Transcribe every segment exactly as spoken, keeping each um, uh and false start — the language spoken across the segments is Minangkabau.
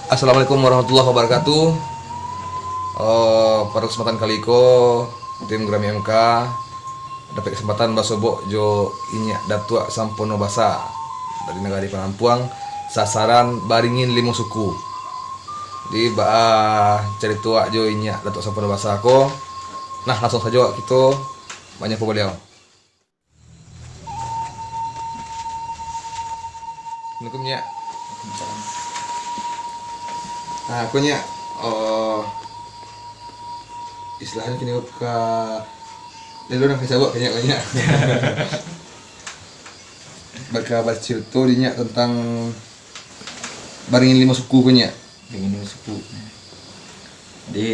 Assalamualaikum warahmatullahi wabarakatuh. Eh, pada kesempatan kali ko, tim Grammy M K dapek kesempatan basobok jo inyiak Datuak Sampono Basa dari Nagari Panampuang, sasaran Baringin Limo Suku. Jadi, baa carito awak jo inyiak Datuak Sampono Basa ko? Nah, langsung sajo awak kito manyapo baliau. Assalamualaikum, Nyiak. Ah, ko, Nyiak, eh, istilahnyo kini ka, lalu nang ka jawab, Nyiak, ko, Nyiak. Baka bacarito di Nyiak tantang Baringin Limo Suku ko, Nyiak. Baringin Limo Suku. Jadi,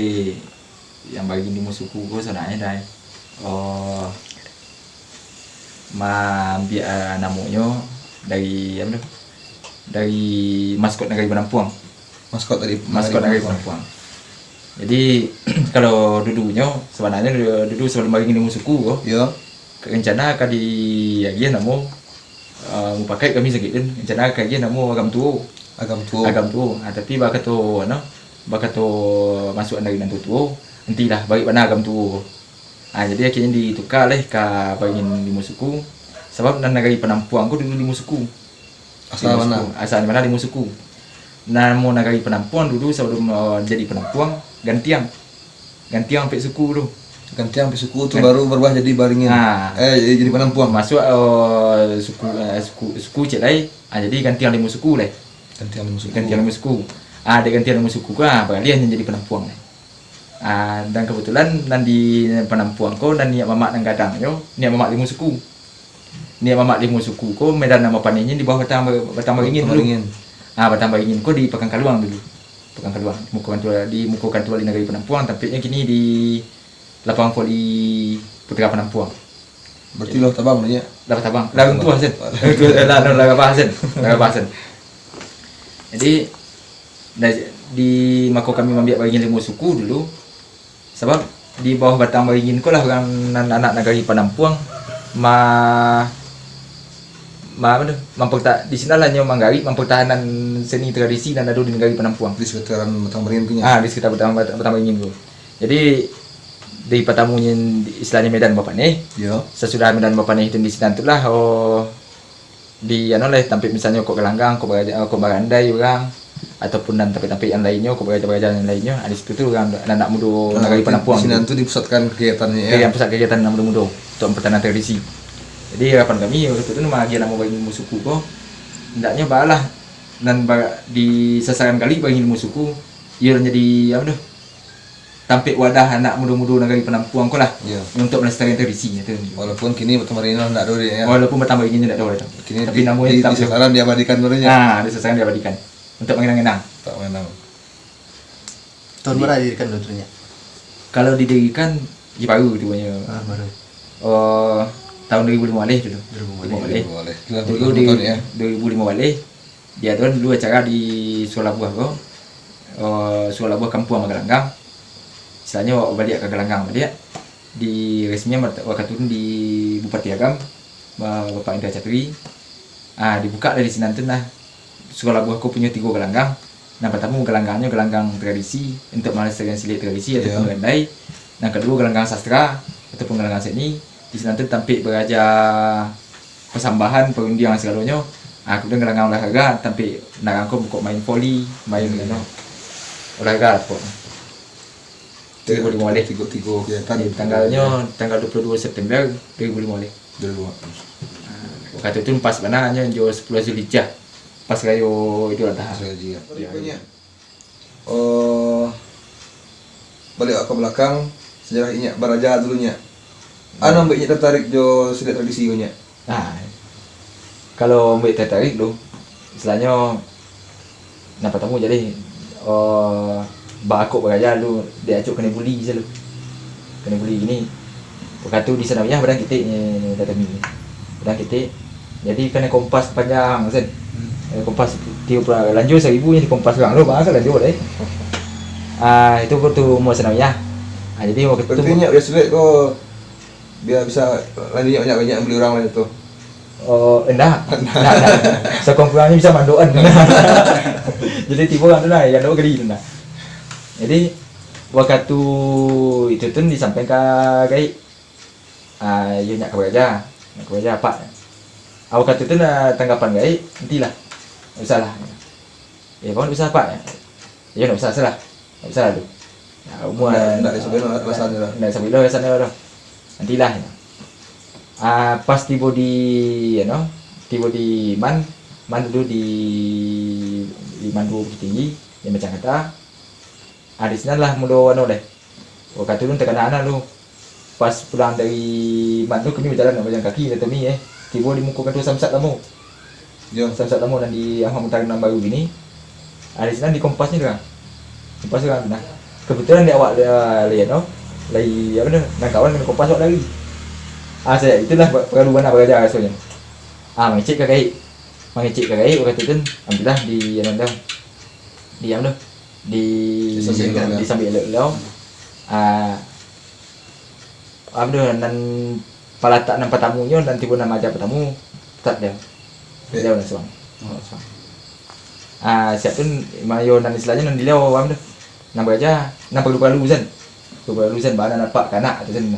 yang Baringin Limo Suku ko sabananyo, Dai, oh, maambiak, ah, namonyo dari, apo tu? Dari maskot Nagari Panampuang. Maskot dari Maskot Nagari Nagari Panampuang. Panampuang. Jadi, kalau dulunyo, sabananyo dulu, sabalum Baringin Limo Suku ko, Yo. rencana ka diagiah namo, ah, mupakaik kami saketek tu, rencana ka agiah namo Agam Tuo. Agam Tuo. Agam Tuo. Ah, tapi bakato, ano, bakato masuak dari nan tuo-tuo, nantilah, barek bana Agam Tuo ko. Ah, jadi, akhirnyo dituka lah ka Baringin Limo Suku, sabab nan Nagari Panampuang ko dulu Limo Suku. Asa Limo mano? Suku. Asa di mano Limo Suku. Namo Nagari Panampuang dulu sabalum, eh, jadi Panampuang, Gantiang. Gantiang ampek suku tu. Gantiang ampek suku tu Gan- baru barubah jadi Baringin. Ah. Eh, jadi, jadi Panampuang. Masuak, eh, suku, eh, suku, suku ciek lai. Ah, jadi Gantiang Limo Suku lai. Gantiang Limo Suku. Gantiang Limo Suku. Ah, dek Gantiang Limo Suku ko, ah, baraliah jadi Panampuang lai. Ah, dan kebetulan nan di Panampuang ko, nan niak mamak nan gadangnyo, niak mamak Limo Suku. Niak mamak Limo Suku ko, medan nan bapanehnyo di bawah Batang, Batang Baringin Batang dulu. Baringin. Ah, Batang Baringin ko di Pakan Kaluang dulu. Pakan Kaluang, muko kantua, di muko kantua di Nagari Panampuang, tampeknyo kini di Lapang Voli Putra Panampuang. Berarti lah tabang tu, Nyiak? Lah tabang. Lah runtuh sen. Lah, lah, lah rabah sen. Lah rabah sen. Jadi, dari, di mako kami maambiak Baringin Limo Suku dulu, sabab di bawah Batang Baringin ko lah urang nan anak Nagari Panampuang ma-, ma-, apo tu, mamperta-, di sinan lah nyo manggarik mampertahankan seni tradisi nan ado di Nagari Panampuang. Di sekitaran Batang Baringin tu, Nyiak? Ah, di sekitar Batang, Batang Baringin tu. Jadi, di patamunyo istilahnyo medan bapaneh. Yo. Sasudah medan bapaneh tu di sinan tu lah, oh, di, anu lah, tampek misalnyo kok galanggang, kok baraja-, kok barandai urang, ataupun nan tampek-tampek yang lainnyo, kok baraja-baraja yang lainnyo, ah, di situ tu urang anak-anak mudo Ah, Nagari di, Panampuang di sinan tu. Tu dipusatkan kegiatannyo, yo? Yang pusat kegiatan anak mudo-mudo, untuk mampertahankan tradisi. Jadi, harapan kami, wakatu tu, maagiah namo Baringin Limo Suku ko, hendaknyo baalah nan ba-, di sasaran kali Baringin Limo Suku, iyo jadi, apo tu, tampek wadah anak mudo-mudo Nagari Panampuang ko lah, Iyo. untuk melestarikan tradisi, gitu. Walaupun kini Batang Baringin lah ndak ado, Nyiak, yo? Walaupun Batang Baringin ndak ado, Nyiak. Kini Tapi di, namonyo di, tetap di sasaran diabadikan tu, Nyiak? Ah, di sasaran diabadikan. Untuk mengenang-enang. Untuk mengenang. Tahun Jadi, bara didirikan tu, Nyiak? Kalau didirikan, di baru tu, Nyiak. Ah, baru. Oh, tahun dua ribu limo baleh dulu. Dua ribu limo baleh. Dua ribu limo baleh. Dulu di dua ribu limo baleh. Diadoan dulu acara di Sukolabuah ko, eh, Sukolabuah Kampuang Magalanggang. Istilahnyo, baliak ka Galanggang baliak. Di resmian wakatu tu di Bupati Agam, Ba-, Bapak Indra Catri. Ah, dibuka dari sinan tu nah, Sukolabuah ko punyo tigo galanggang. Nan partamo galanggangnyo galanggang tradisi, untuk malestarikan silik tradisi ataupun Iyo. gandai. Nan kaduo galanggang sastra ataupun galanggang seni. Di sinan tu tampek baraja pasambahan, parundiang sagalonyo. Ah, kemudian galanggang olahraga, tampek narangko kok main voli, main Hmm. anu, olahraga lah pokoknyo. Dua ribu limo baleh. Tigo, tigo kegiatan. Jadi, tanggalnyo, tanggal dua puluh dua September dua ribu limo baleh. Dua ribu limo baleh. Ah, wakatu tu pas bana nyo jo sepuluah Zulhijjah. Pas rayo Idul Adha. Sepuluah Zulhijjah. Yo. Berikutnya. Oh, baliak ka balakang, sajarah inyiak baraja dulu, Nyiak. Anu, ambo inyiak tatarik jo silik tradisi ko, Nyiak. Nah, kalau ambo tatarik tu, istilahnyo, nan partamo jadi, eh, baa kok baraja tu, dek acok kanai buli se tu. Kanai buli kini. Wakatu di sanawiyah badan ketek, eh, datang ni. Badan ketek. Jadi kanai kompas panjang sen. Hmm. Eh, kompas tiup lah, lanjo saribu nyo dikompas urang tu, baa ka lanjo deh. Ah, itu pun tu umua sanawiyah. Ah, jadi wakatu tu Berarti nyiak bia silik ko, bia bisa lanjo nyiak banyak, banyak bali urang lah itu. Oh, indak. Indak, indak. Sakurang-kurangnyo bisa mandokan. Jadi tibo urang tu nah, yang dua kali tu nah. Jadi wakatu itu tu disampaikan ka gaek, ah, iyo nyak ka baraja, nyak ka baraja apak. Ah, wakatu tu nah tanggapan gaek, nantilah. Ndak usahlah. Eh, bang, ndak usah, Pak. Iyo, ndak usah, salah. Ndak usah tu. Nah, umua ndak, ndak disabik lah, rasannyo lah. Ndak disabik lah, rasannyo lah. Nantilah. Ah, pas tibo di, anu, tibo di Man, Man dulu di, di Man duo Bukittinggi, di Macang Kata. Ah, di sinan lah mulo anu deh. Wakatu tu takana tu, pas pulang dari Man tu, kami bajalan, bajalan kaki, dari Tomi, eh. Tibo di muko kantua Samsat lamo. Yo. Samsat lamo nan di Ahmad Mukhtar nan baru kini. Ah, di sinan di Kompas ni urang. Kompas urang tu nah. Kebetulan di awak, ah, lai, no. Lai, apo tu, nan kawan nan Kompas awak lari. Ah, saya, itulah pa-, paralu bana baraja rasonyo. Ah, mangecek ka gaek. Mangecek ka gaek wakatu tu, ambilah di, anu, tu. Di, apo tu? Di, disambik elok-elok. Ah, apo tu, nan palatak nan patamunyo, nan tibo nan maaja patamu, tatap Liau. Liau nan suang. Ah, siap tu, mayo nan istilahnyo nan di Liau, apo tu, nan baraja, nan paralu-paralu sen. Paralu-paralu sen, bana nampak kanak tu sen.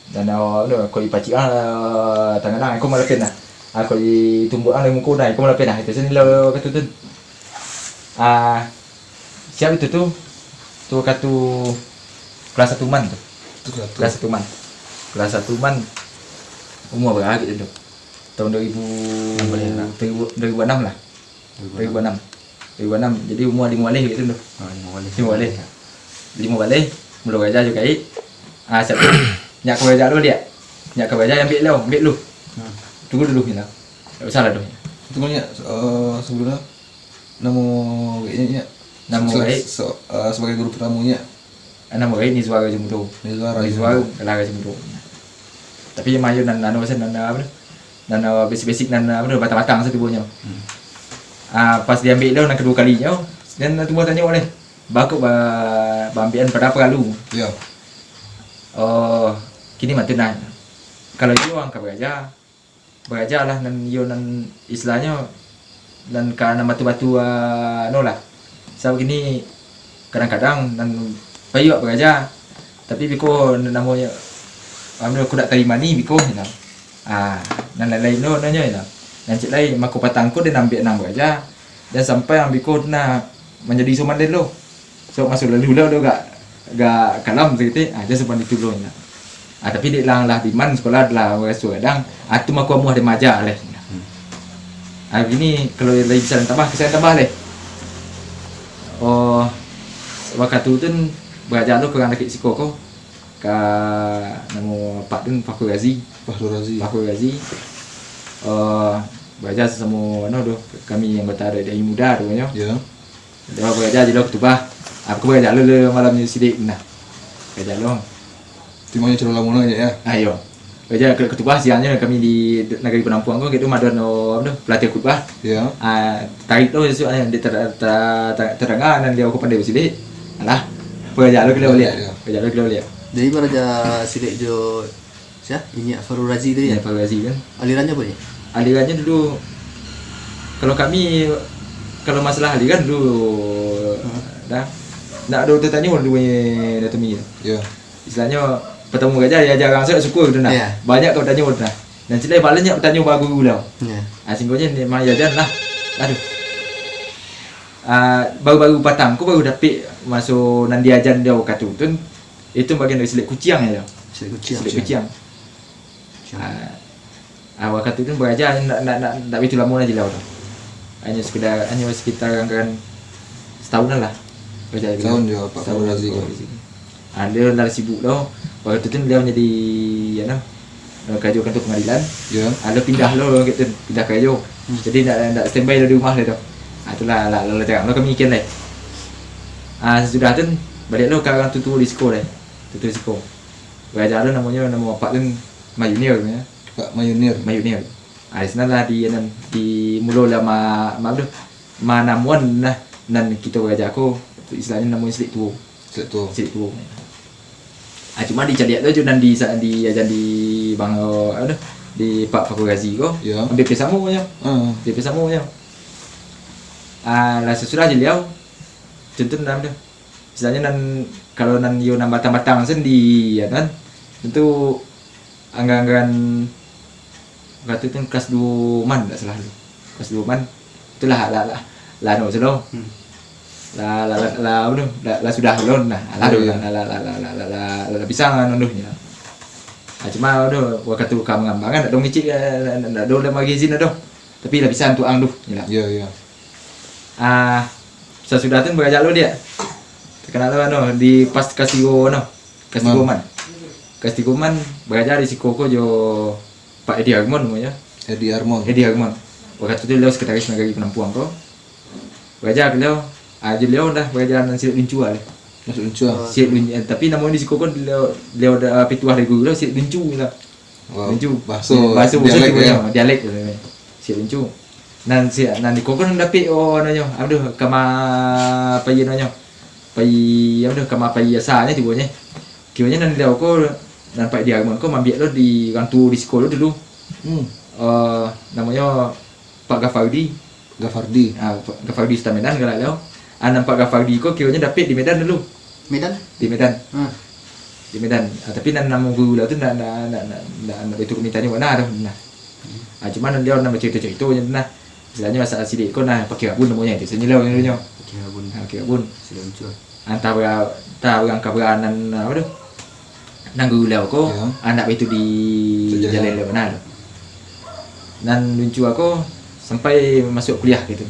Dan, ah, apo tu, kok dipacik, ah, tangan, ah, iko malapen lah. Ah, kok ditumbuak, ah, dari muko nah, iko malapen lah. Itu sen Liau wakatu tu. Ah, siap itu tu. Tu wakatu kelas satu Man tu. Tu kelas satu. Kelas satu Man. Kelas satu Man. Umua bara kito tu? Tahun dua ribu, dua ribu, dua ribu anam lah. Dua ribu anam. Dua ribu anam. Jadi umua limo baleh kito tu. Ah, limo baleh. Limo baleh. Limo baleh. Mulo baraja jo gaek. Ah, siap tu. Nyak ka baraja dulu, Liak. Nyak ka baraja, ambiak Liau, ambiak lu. Hmm. Tunggu dulu, Liak. Ndak usah lah doh. Tunggu, Liak. Eh, sebelum tu, namo gaeknyo, Liak? Namo gaek? Se-, se-, eh, sebagai guru pertamonyo. Namo gaek Nizwa Raja Mudo. Nizwa Raja Mudo. Nizwa Raja Mudo. Tapi mayo nan anu sen, nan apo tu? Nan, ah, basic-basic, nan, ah, apo tu, batang-batang sajo tibonyo. Hmm. Ah, pas diambiak Liau nan kaduo kalinyo, nan timbul tanyo deh. Baa kok ba-, baambiakan padahal paralu. Yo. Oh, kini mah tu nah. Kalau iyo ang ka baraja, baraja lah nan iyo nan istilahnyo nan ka nan batua-batua, ah, anu lah. Sabab kini kadang-kadang nan pai awak baraja, tapi biko nan namonyo, anu, kudak tarima ni biko, nah. Ah, nan lain-lain tu nanyo, nah. Nan cek lain, mako patang ko den ambiak nan baraja, jan sampai ang biko tu nah manjadi isoman den lo. Sabab maso lalu lah udah agak, agak kalam saketek, ah, jan sampai ditu lo, nah. Ah, tapi dek lah, lah di Man sekolah lah raso gadang, ah, tu mako amuah den maaja leh. Hmm. Ah, kini kalau lai bisa den tambah, bisa den tambah leh. Oh, wakatu tu baraja lo ka urang dakek siko ko, ka namo apak tu Fakhrul Razi. Fakhrul Razi. Fakhrul Razi. Eh, baraja sasamo, anu tu, kami anggota dari, dari muda tu nyo. Yo. Dia baraja di Luang Katubah. Aku baraja lo, lo malam ni sidik nah. Baraja lo. Timbonyo calo lamo no, yo? Ah, iyo. Baraja ka Katubah, siangnyo kami di nagari Penampung ko, gitu, madan, oh, apo tu, pelatihan khutbah. Yo. Ah, tarik tu, ah, di ter-, ter-, ter-, tadanga nan Liau ko pandai basilik. Alah. Baraja lo ka Liau liak. Yo. Baraja lo ka Liau liak. Jadi baraja silik jo Sia? Inyiak Fakhrul Razi tu, yo? Inyiak Fakhrul Razi kan. Alirannyo apo, Nyiak? Alirannyo dulu, kalau kami, kalau masalah aliran dulu, hmm, dah, ndak ado tatanyo dulu, eh, Dato' Mi tu. Yo. Istilahnyo, patamo baraja, diaja urang, asa syukur tu nah. Yo. Banyak ka batanyo tu nah. Nan ciek lai, paling banyak batanyo ba guru lah. Yo. Ah, singkotnyo, memang diaja lah. Aduh. Ah, baru-baru patang ko baru dapek maso nan diaja di wakatu tu. Itu bagian dari silik kuciang yo. Silik kuciang. Silik kuciang. Kuciang. Ah, ah, wakatu tu baraja ndak, ndak, ndak, ndak bitu lamo lah di Liau tu. Hanyo sekedar, hanyo sekitar anggaran setahun lah. Baraja di Liau. Setahun jo, Pak. Setahun Fakhrul Razi. Fakhrul Razi. Ah, Liau lah sibuk tu. Wakatu tu Liau jadi, anu, eh, karajo kantua pangadilan. Yo. Lalu pindah lo gitu, pindah karajo. Hmm. Jadi ndak, ndak standby lo di rumah lai tu. Ah, itulah, lah, lah, lah jarang lo kami ikan lai. Ah, sasudah tu, baliak lo ka urang tuo-tuo di siko lai. Tuo-tuo di siko. Baraja lo namonyo, namo apak tu Mayunir namonyo. Pak Mayunir. Mayunir. Ah, di sinan lah di, nan, di mulo lah ma-, ma-, apo tu, manamuan lah nan kito baraja ko, istilahnyo namonyo silik tuo. Silik tuo. Silik tuo. Ah, cuma dicaliak tu jo nan di sa-, di, aja di Bang, apo tu, di Pak Fakhur Ghazi ko, Ya. hampir-hampir samo nyo. Ah. Hampir-hampir samo nyo. Ah, lah sasudah Jeliau, contoh nan tu. Misalnyo nan, kalau nan iyo nan batang-batang sendiri, ya kan? Tentu anggaran-anggaran wakatu tu kelas duo man, tak salah tu. Kelas duo man. Itulah lah, lah, lah, anu, sudah. Hmm. Lah, lah, lah, lah, anu, lah, lah sudah ulun, nah. Lah, Oh, iya. lah, lah, lah, lah, lah, lah, lah, lah, lah, pisang, anu, tu, ya. Ah, cuma, anu, wakatu ka mangambang, kan, ndak ado ngicik, eh, ndak, ndak ado lah magazin, ado. Tapi lah bisa untuk ang tu, ya lah. Iya, iya. Ah, sasudah tu baraja lo dia. Takana lo, anu, di pas kelas tigo, anu, kelas tigo Nah. man. Kelas tigo man, baraja di siko ko jo Pak Edi Harmon namonyo. Edi Harmon. Edi Harmon. Wakatu tu beliau sekretaris nagari Penampuang ko. Baraja beliau, ah, jo beliau dah baraja nan silek luncu lah. Masuk luncu lah. Silek luncu, eh, tapi namonyo di siko ko beliau, beliau dah pituah dari guru beliau, silek luncu lah. Wah, Luncu. bahaso, Bahaso dialek, khusus ya? Dialek tu namanya. Silek luncu. Nan si, nan di kokon dapik, oh, anunyo. Aduh, kama pai anunyo. Pai, aduh, kama pai asanyo tibonyo. Kironyo nan di ko, nan Pak Edi Harmon ko mambiak lo di urang tuo di siko lo dulu. Hmm. Eh, namonyo Pak Gafardi. Gafardi. Ah, Pak Gafardi Ustaz Medan galak lo. Ah, nan Pak Gafardi ko kironyo dapik di Medan dulu. Medan? Di Medan. Hmm. Di Medan. Ah, tapi nan namo guru lah tu ndak, ndak, ndak, ndak, ndak, ndak baitu kami tanyo bana tu, nah. Hmm. Ah, cuman baliau nan bacarito-carito je tu, nah. Istilahnyo masalah silek ko, nah, Pakir Abun namonyo tu. Sanyilau nyo. Pakir Abun. Ah, Pakir Abun. Silek luncu. Antah bara-, antah urang ka baranan, apa tu? Nan guru baliau ko, Ya. ah, ndak baitu di Sajalan. jalan baliau bana tu. Nan luncu ko sampai masuak kuliah gitu.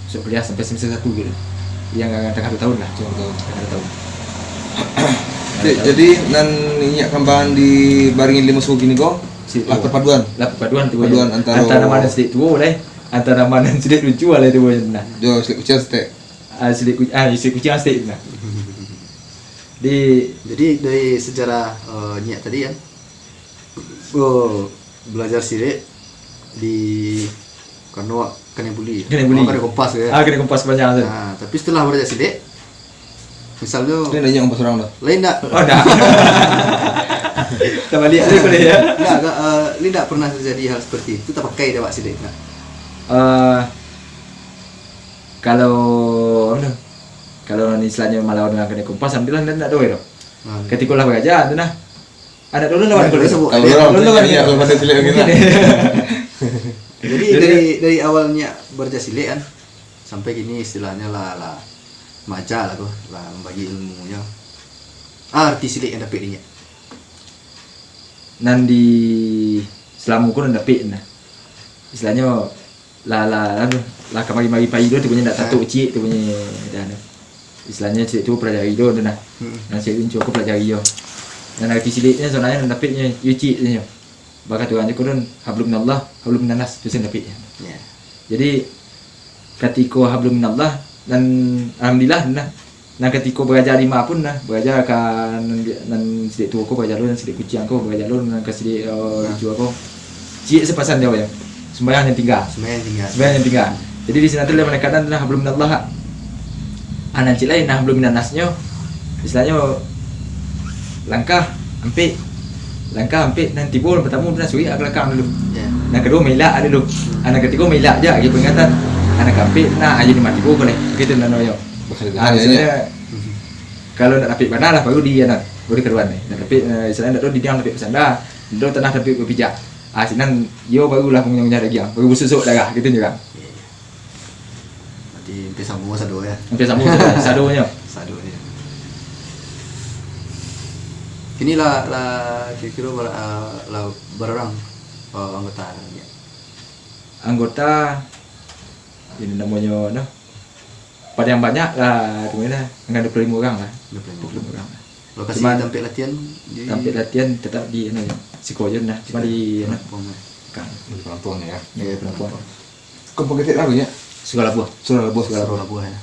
Masuak kuliah sampai semester satu gitu. Yang tangah duo tahun lah. Tangah duo tahun. Tangah duo tahun. Jadi, jadi nan inyak kambangan di Baringin Limo Sugi ni ko, Silek lah tuo. Perpaduan. Lah perpaduan tu. Perpaduan antara antara nan silek tuo lah. Antara nan silek luncu lah tu nah. Jo silek kuciang saketek. Ah, silek ku-, ah, silek kuciang saketek nah. Di Jadi dari sejarah, eh, nyiak tadi kan, oh, belajar silek di Karno kanai buli. Kanai buli. Oh, kanai kompas ya. Ah, kanai kompas panjang tu. Nah, tapi setelah baraja silek, misalnyo Ni nanya kompas orang tu. Lain ndak? Oh, ndak. Tabaliak tu boleh ya. Ndak, ndak, eh, ni ndak pernah terjadi hal seperti itu, tapakai dek awak silek ndak? Eh, kalau, anu, kalau istilahnyo malawan dengan kanai kompas, alhamdulillah ndak, ndak ado tu. Hmm. Katiko lah baraja tu nah. Anak dulu lawan Nah, kalau dulu. Kalau Iya, orang dulu lawan iya, dulu. kalau pada silek Mungkin gitu. ya. Jadi, Jadi, dari, dari awalnya baraja silek kan, sampai kini istilahnya lah, lah maaja lah tu, lah mambagi ilmunyo. Ah, arti silek yang dapek dinyo. Nan di selamo ko nan dapek nah. Istilahnyo lah, lah, anu, lah kamari-mari pai tu, tu punyo ndak Ah. tatuk ciek tu punyo dah tu. Istilahnyo ciek tu pelajari tu, tu nah. Hmm. Nan ciek tu ko pelajari yo. Nan arti sileknyo sabananyo nan dapeknyo yo ciek tu nyo. Bakato urang ko tu, hablum minallah, hablum minannas, tu sen dapeknyo. Ya. Jadi, katiko hablum minallah, nan alhamdulillah, nah, Nan katiko baraja lima pun nah, baraja ka nan, nan silek tuo ko baraja lo, nan silek kuciang ko baraja lo, nan ka silek, eh, Nah. hijau ko. Ciek sapasan dia, ya. Sumbayang jan tingga. Sumbayang tingga. Sumbayang jan tingga. Jadi di sinan tu lah manekanan tu nah, hablum minallah. Ah, nan ciek lai nah, hablum minannasnyo. Istilahnyo langkah, ampek. Langkah, ampek, nan tibo nan partamo tu nah, surik ka balakang dulu. Ya. Nan kaduo mailak dulu. Hmm. Ah, nan katigo mailak je, lagi peringatan. Ah, nan kaampek nah, ayo ni mati ko lai. Begitu nan yo. Bakal Ah, dengar, misalnya, ya. kalau nak dapek bana lah, baru di, anu, baru di kaduan ni. Nak dapek, eh, misalnya nak tahu di diang dapek bersandar, dulu tanah dapek berpijak. Ah, sinan, yo barulah mengunyah-ngunyah dagiang, baru basusuk darah, gitu juga. Berarti hampir samo sado, ya? Hampir samo sado, sadonyo. Sadonyo. Kini lah, lah kiro-kiro bara-, ah, lah bara urang, ah, anggota ni? Anggota, ini namonyo, anu, Paling banyak lah, tu lah, dengan dua puluh limo urang lah. Dua puluh limo. Dua puluh limo urang lah. Lokasi Cuman tampek latihan di tampek latihan tetap di, anu, siko je nah. Cuma di, anu, Penampuan, ya. Kang. Di Penampuan, ya. Ya, Penampuan. Kampung Ketek lah, ya? Suralabuah. Suralabuah. Suralabuah. Suralabuah, ya.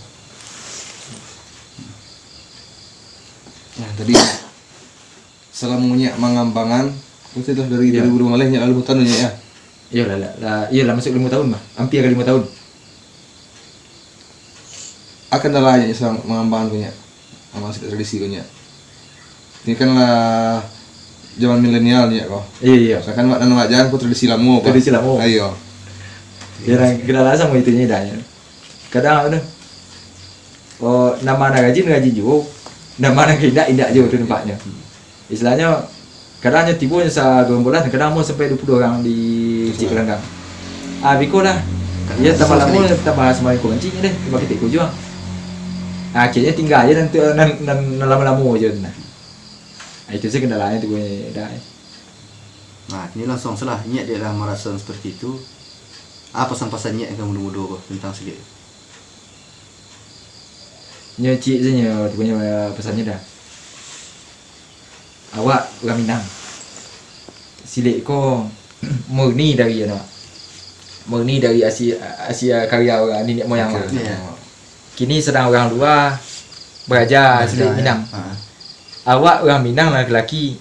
Nah, tadi Salamo nyiak mangambangan, berarti lah dari Iya. dua ribu limo belas nyiak lalu hutan tu nyiak, ya? Iyolah, lah, lah, iyolah, masuk limo tahun lah. Hampir ka limo tahun. Akan dah lah nyiak sa-, mangambangan ko nyiak. Amal sidak tradisi ko nyiak. Ini kan lah zaman milenial nyo ko. Iyo, iyo. Misalkan wak nan wak jan ko tradisi lamo, bah. Tradisi lamo. Ah, iyo. Yo, nan kendala samo itu nyo, dah, nyo. Kadang, anu, oh, nan ma nan rajin, rajin juo. Nan ma nan indak, indak juo tu nampaknyo. Istilahnyo, kadang nyo tibo nyo sagarombolan, kadang amuah sampai duo puluah urang di cik galanggang. Ah, biko lah. Iyo, tambah lamo, tambah samakin kuranci deh, tambah ketek kujuang. Ah, akhirnyo tingga se nan tu, nan, nan, nan lamo-lamo se tu nah. Ah, itu se kendalanyo tu, dah. Nah, kini langsuang salah, Inyiak dek lah maraso seperti itu. Apo pasan-pasan Inyiak ka mudo-mudo ko tantang silek? Nyo ciek se nyo, tu punyo, eh, pasannyo dah. Awak urang Minang. Silek ko murni dari, anu, murni dari asia, asia karya urang niniak moyang. Oke, wak. Iyo. Kini sadang urang lua baraja silek Minang. Ha. Awak urang Minang laki-laki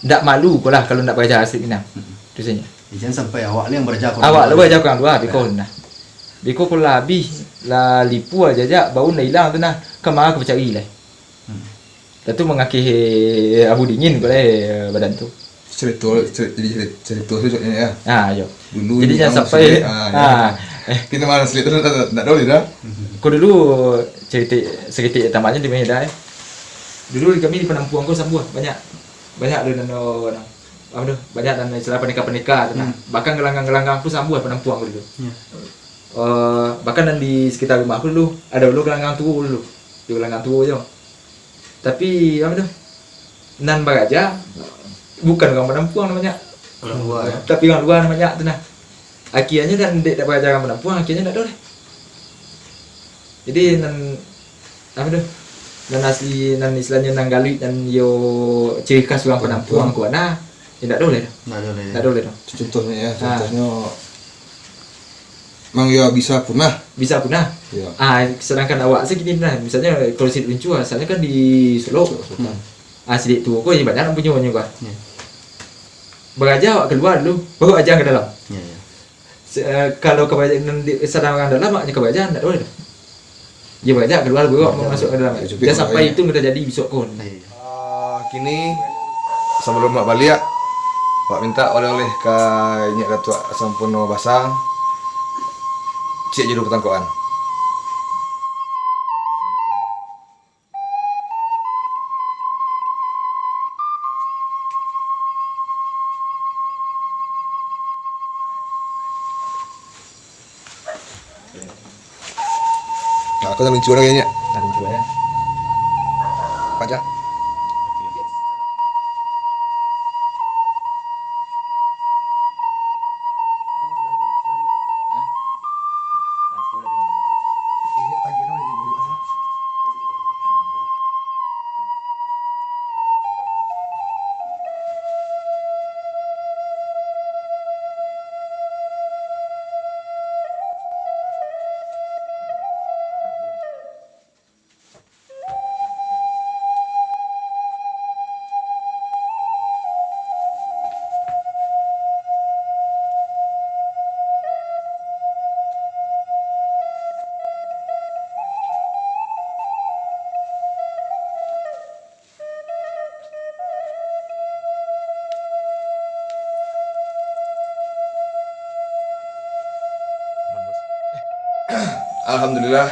ndak malu ko lah kalau ndak baraja silek Minang. Hmm. Tu sajo. Eh, jan sampai awak lah nan baraja ka urang lua. Awak lah baraja ka urang lua, biko nah. Biko ko lah abih, lah lipu aja jak, baun lah ilang tu nah. Kama ka bacari lai. Hmm. Dah tu mangakeh abu dingin ko lai badan tu. Carito, cari-, jadi cari-, carito tu caknyo, yo. Ah, iyo. Dulu jadi jan sampai, ah, iyo. Ah. Kini mah silek tu ndak, ndak, ndak ado lai dah. Ko dulu carito saketek tamaknyo di Medan, eh. Dulu kami di Panampuang ko sambuah banyak. Banyak tu nan, nan, apo tu? Banyak nan istilah paneka-paneka tu nah. Hmm. Bahkan galanggang-galanggang pun sambuah Panampuang ko dulu. Iyo. Eh, bahkan nan di sekitar rumah ko dulu, ado dulu galanggang tuo dulu. Di galanggang tuo jo. Tapi, apo tu? Nan baraja, bukan urang Panampuang nan banyak. Urang lua, yo. Tapi urang lua nan banyak tu nah. Akhirnyo nan dek dak baraja urang Panampuang, akhirnyo dak ado lai. Jadi, nan, apo tu? Nan asli, nan istilahnyo nan galuik, nan yo ciri khas urang Panampuang ko nah, yo dak ado lai dah. Dak ado lai, yo. Dak ado lai dah. Contohnyo, yo, ah, contohnyo, Mang, yo bisa punah. Bisa punah. Iyo. Ah, sedangkan awak se kini nah, misalnyo kalau silek luncu, asalnyo kan di Solok. Solok, Sultan. Hmm. Ah, silek tuo ko yo banyak nan punyo nyo ko. Iyo. Baraja awak kalua dulu, baru aja ka dalam. Iyo, iyo. Se-, eh, kalau ka baraja nan di, sadang urang dalam, awak nyo ka baraja, ndak ado lai dah. Yo, baraja kalua dulu, baru awak masuak ka dalam. Iyo, jan sampai itu nan tajadi bisuak ko. Iyo, iyo. Ah, kini, sabalum awak baliak, awak mintak oleh-oleh ka Inyiak Datuak Sampono Basa, ciek jo duo patangkokan. Nah, aku dah luncu dah kayaknya. Dah luncu, yo. Pajak. Alhamdulillah,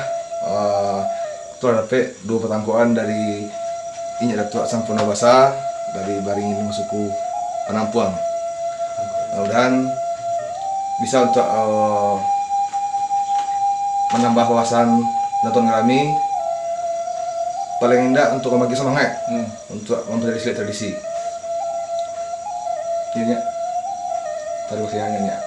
eh, tu lah dapek duo patangkokan dari Inyiak Datuak Sampono Basa dari Baringin Masuku Panampuang. Mudah-mudahan bisa untuak, eh, manambah wawasan Datuak Ngarami, paling indak untuak mambagi samangaik, hmm, untuak mampalihara tradisi. Iyo, Nyiak. Tarimo kasih, Nyiak.